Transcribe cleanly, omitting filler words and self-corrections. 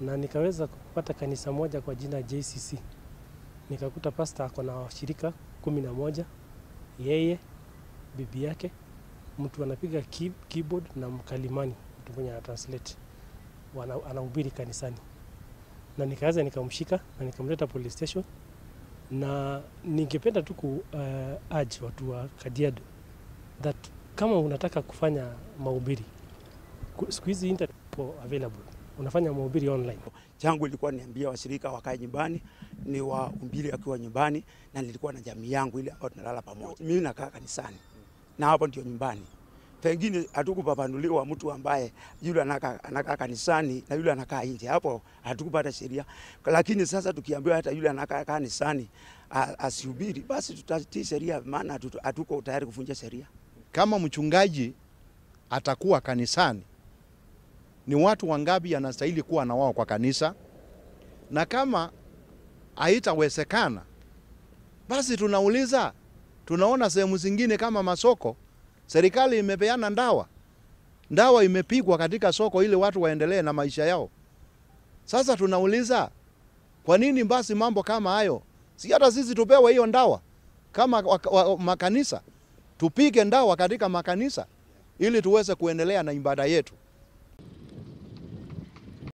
Na nikaweza kupata kanisa moja kwa jina JCC. Nikakuta pastor ako na washirika 11, yeye, bibi yake, mtu anapiga keyboard na mkalimani, mtu mwenye anatranslate, anahubiri kanisani. Na nikaweza nikamshika na nikamleta police station. Na ningependa tu ku urge watu wa Kajiado that kama unataka kufanya mahubiri, siku hizi internet iko available, unafanya mahubiri online. Changu ilikuwa niambia washirika wakae nyumbani, ni wahubiri akiwa nyumbani, na nilikuwa na jamii yangu ile ambayo tunalala pamoja. Mimi nakaa kanisani na hapo ndio nyumbani. Pengine hatukupapanuliwa mtu ambaye yule anakaa kanisani na yule anakaa nje, hapo hatukupata sheria. Lakini sasa tukiambiwa hata yule anakaa kanisani asihubiri, basi tutatii sheria, maana hatuko tayari kuvunja sheria. Kama mchungaji atakuwa kanisani, ni watu wangapi anastahili kuwa na wao kwa kanisa? Na kama haitawezekana, basi tunauliza, tunaona sehemu zingine kama masoko, serikali imepeana ndawa. Ndawa imepigwa katika soko ili watu waendelee na maisha yao. Sasa tunauliza, kwa nini basi mambo kama hayo? Si hata sisi tupewe hiyo ndawa kama makanisa, tupige ndawa katika makanisa ili tuweze kuendelea na ibada yetu.